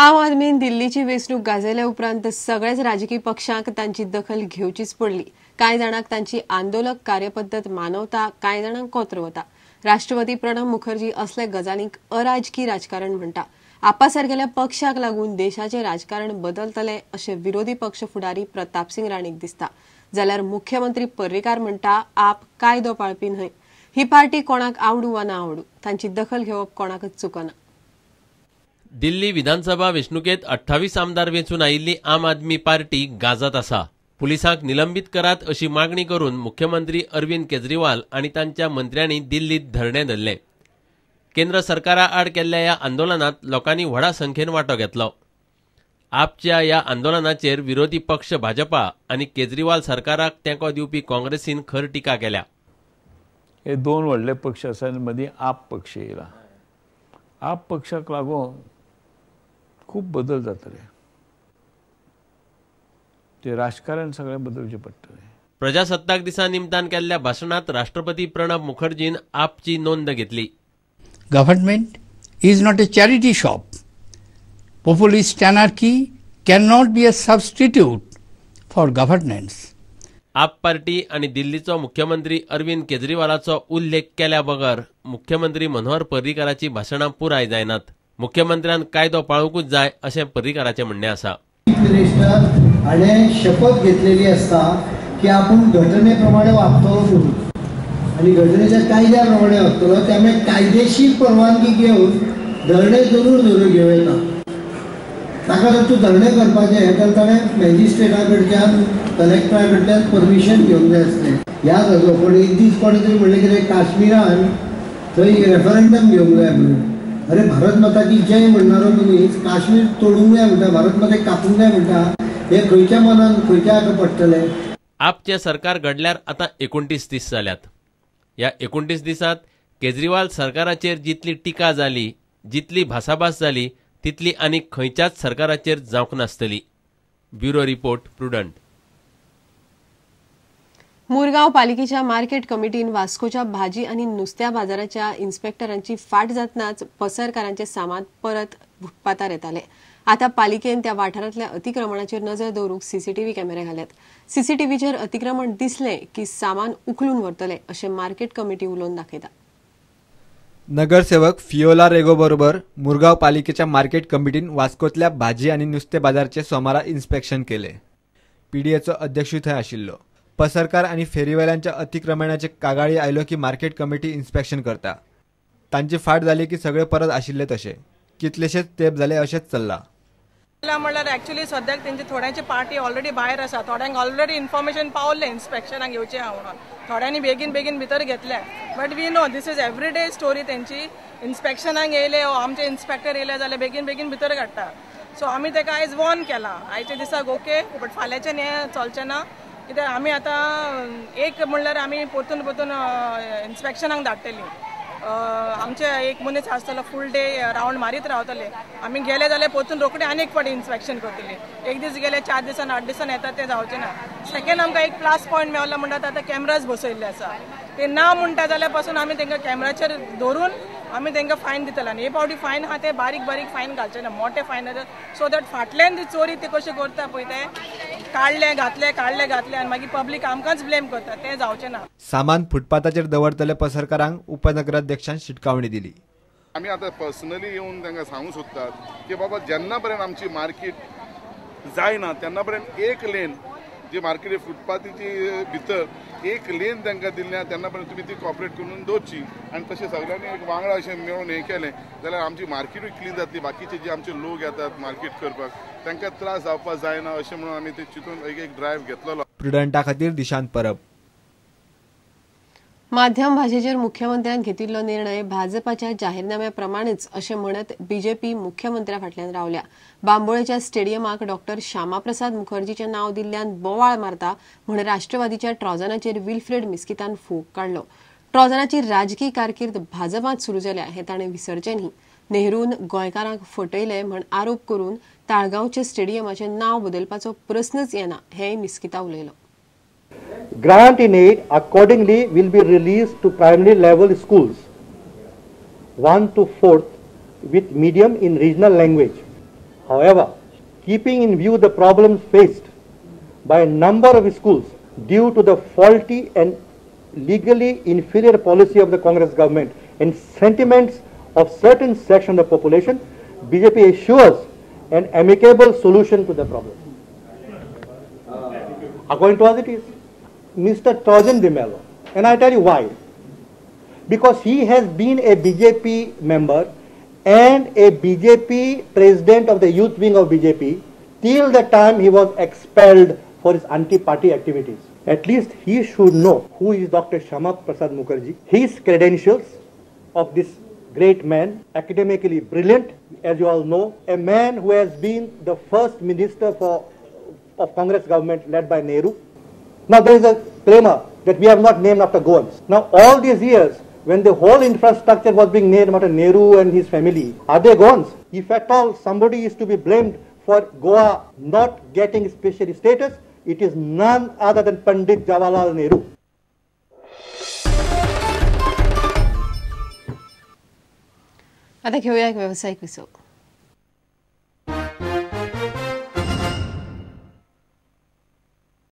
आम आदमीन दिल्लीची वेंचणूक गाजयल्या उपरांत सगळ्याच राजकीय पक्षांक तांची दखल घेवचीच पडली. कांय जाणांक तांची आंदोलक कार्यपद्दत मानवता, कांय जाणांक कोत्र वता. राष्ट्रपती प्रणब मुखर्जी असल्या गजालींक अराजकी राजकारण म्हणटा. आपासारकेल्या पक्षाक लागून देशाचें राजकारण बदलतलें अशें विरोधी पक्ष फुडारी प्रतापसिंग राणेक दिसता. जाल्यार मुख्यमंत्री पर्रीकार म्हणटा आप कायदो पाळपी न्हय. ही पार्टी कोणाक आवडू वा ना आवडू, तांची दखल घेवप कोणाकच चुकना. दिल्ली विधानसभा वेंचणुकेत 28 आमदार वेंचून आयिल्ली आम आदमी पार्टी गाजत आसा. पुलिसांक निलंबीत करात अशी मागणी करून मुख्यमंत्री अरविंद केजरीवाल आनी तांच्या मंत्र्यांनी दिल्लीत धरणें धरलें. केंद्र सरकारा आड केल्ल्या ह्या आंदोलनात लोकांनी व्हडा संख्येन वांटो घेतलो. आपच्या ह्या आंदोलनाचेर विरोधी पक्ष भाजपा आनी केजरीवाल सरकाराक तेंको दिवपी काँग्रेसीन खर टिका केल्या. हे दोन व्हडले पक्ष आसा आनी मदीं आप पक्ष येयला. आप पक्षाक लागून खूब बदल जातले, ते राजकारण सगळें बदलचें पडटलें. प्रजासत्ताक दिसा निमतान केल्ल्या भाशणांत राष्ट्रपती प्रणब मुखर्जीन आपची नोंद घेतली. Government is not a charity shop. Populist anarchy cannot be a substitute for governance. AAP party आनी दिल्लीचो मुख्यमंत्री अरविंद केजरीवालाचो उल्लेख केल्या बगर मुख्यमंत्री मनोहर पर्रीकाराची भाशणां पुराय जायनात. मुख्यमंत्र्यान कायदो पाळूंकूच जाय अशें पर्रीकाराचें म्हणणें आसा. चीफ मिनिस्टर हाणें शपथ घेतलेली आसता की आपूण घटने प्रमाणे वागतलो म्हणून आनी घटनेच्या कायद्या प्रमाणे वागतलो, त्यामुळे कायदेशीर परवानगी घेवन धरणे जरूर जरूर घेवं येता. ताका जर तूं धरणे करपाचें जाल्यार ताणें मॅजिस्ट्रेटा कडच्यान, कलेक्टरा कडल्यान परमिशन घेवंक जाय आसलें. याद जातलो, पूण एक दीस कोणें तरी म्हणलें कितें काश्मिरान थंय रेफरंडम घेवंक जाय म्हणून. अरे भारत माता की जय म्हणणारो मनीस काश्मीर तोडूंक जाय म्हणटा, भारत मातेक कापूंक जाय म्हणटा, हे खंयच्या मनान खंयच्या हाका पडटलें. आपचें सरकार घडल्यार आतां 29 दीस जाल्यात. ह्या 29 दिसांत केजरीवाल सरकाराचेर जितली टिका जाली, जितली भासाभास जाली, तितली आनी खंयच्याच सरकाराचेर जावंक नासतली. Bureau report, Prudent. Murgaon पालिकेच्या मार्केट कमिटीन वास्कोच्या भाजी आनी नुस्त्या बाजाराच्या इन्स्पेक्टरांची फाट जातनाच पसरकारांचे सामान परत फुटपाथार येताले. आतां पालिकेन त्या वाठारांतल्या अतिक्रमणाचेर नजर दवरूंक सीसीटीव्ही कॅमेरे घाल्यात. सीसीटीव्हीचेर अतिक्रमण दिसलें की सामान उखलून व्हरतले अशें मार्केट कमिटी उलोवन दाखयता. नगरसेवक फियोला रेगो बरोबर मुरगांव पालिकेच्या मार्केट कमिटीन वास्कोतल्या भाजी आनी नुस्तें बाजाराचें सोमारा इन्स्पेक्शन केलें. पीडीएचो अध्यक्षूय थंय आशिल्लो. पसरकार आनी फेरीवाल्यांच्या अतिक्रमणाचे कागाळी आयल्यो की मार्केट कमिटी इन्स्पेक्शन करता. तांची फाट जाली की सगळे परत आशिल्ले तशे. कितलेशेच तेप जाले अशेंच चल्लां. म्हणल्यार एक्चुअली सद्याक तेंची थोड्यांची पार्टी ऑलरेडी भायर आसा, थोड्यांक ऑलरेडी इन्फॉर्मेशन पावल्लें इन्स्पेक्शनाक येवचें आहा म्हणून, थोड्यांनी बेगीन बेगीन भितर घेतल्या. But we know this is every day story. तेंची इन्स्पेक्शनाक येयले, आमचे इन्स्पेक्टर येयले जाल्यार बेगीन बेगीन भितर काडटा. सो आमी तेका आयज वॉर्न केलां, आयच्या दिसाक ओके, बट फाल्यांच्यान हें चलचें ना. कित्याक आमी आतां एक म्हणल्यार आमी परतून परतून इन्स्पेक्शनाक धाडटलीं. आमचे एक मनीस आसतलो फूल डे रावंड मारीत रावतले. आमी गेले जाल्यार परतून रोखडे आनी एक फावटी इन्स्पेक्शन करतली. एक दीस गेले 4 दिसान 8 दिसान येता तें जावचें ना. सेकंड आमकां एक प्लस पॉयंट मेवला म्हणटा आतां कॅमराज बसयल्ले आसा. ते ना म्हणटा जाल्यार पासून आमी तांकां कॅमराचेर धरून आमी तांकां फायन दितले. आनी हे फावटी फायन आहा ते बारीक बारीक फायन घालचे ना, मोठे फायन आसा, सो that फाटल्यान ती चोरी ती कशी करता पळय, ते काडले घातले काडले घातले आनी मागीर पब्लीक आमकांच ब्लेम करता, तें जावचें ना. सामान फुटपाथाचेर दवरतले पसरकारांक उपनगराध्यक्षान शिटकावणी दिली. आमी आतां पर्सनली येवन तांकां सांगूंक सोदतात की बाबा जेन्ना पर्यंत आमची मार्केट जायना तेन्ना पर्यंत एक लेन जी मार्केट फुटपाथीची भितर एक लेन तांकां दिल्ली आहा तेन्ना पर्यंत तुमी ती कॉपरेट करून दवरची आनी तशें सगळ्यांनी एक वांगडा अशें मेळून हें केलें जाल्यार आमची मार्केटूय क्लीन जातली. बाकीचे जे आमचे लोक येतात मार्केट करपाक तांकां त्रास जावपाक जायना अशें म्हणून आमी ते चिंतून एक एक ड्रायव्ह घेतलेलो. प्रुडंटा खातीर दिशांत परब. माध्यम भाशेचेर मुख्यमंत्र्यान घेतिल्लो निर्णय भाजपाच्या जाहीरनाम्या प्रमाणेच अशें म्हणत बीजेपी मुख्यमंत्र्या फाटल्यान रावल्या. बांबोळेच्या स्टेडियमाक डॉक्टर श्यामाप्रसाद मुखर्जीचें नांव दिल्ल्यान बोवाळ मारता म्हण राष्ट्रवादीच्या ट्रॉजनाचेर विल्फ्रेड मिस्कितान फोग काडलो. ट्रॉजनाची राजकी कारकीर्द भाजपांत सुरू जाल्या हें ताणें विसरचें न्ही. नेहरून गोंयकारांक फटयले म्हण आरोप करून ताळगांवच्या स्टेडियमाचें नांव बदलपाचो प्रस्नच येना हेंय मिस्किता उलयलो. Grant in aid accordingly will be released to primary level schools 1 to 4 with medium in regional language. However, keeping in view the problems faced by a number of schools due to the faulty and legally inferior policy of the Congress government and sentiments of certain sections of the population, BJP assures an amicable solution to the problem. According to us it is Mr. Trojan D'Mello, and I tell you why. Because he has been a BJP member and a BJP president of the youth wing of BJP till the time he was expelled for his anti-party activities. At least he should know who is Dr. Shyama Prasad Mukherjee, his credentials of this great man, academically brilliant, as you all know, a man who has been the first minister of Congress government led by Nehru. Now there is a claimer that we have not named after Goans. Now all these years, when the whole infrastructure was being named after Nehru and his family, are they Goans? If at all somebody is to be blamed for Goa not getting special status, it is none other than Pandit Jawaharlal Nehru. आता घेऊया एक व्यावसायिक विसव.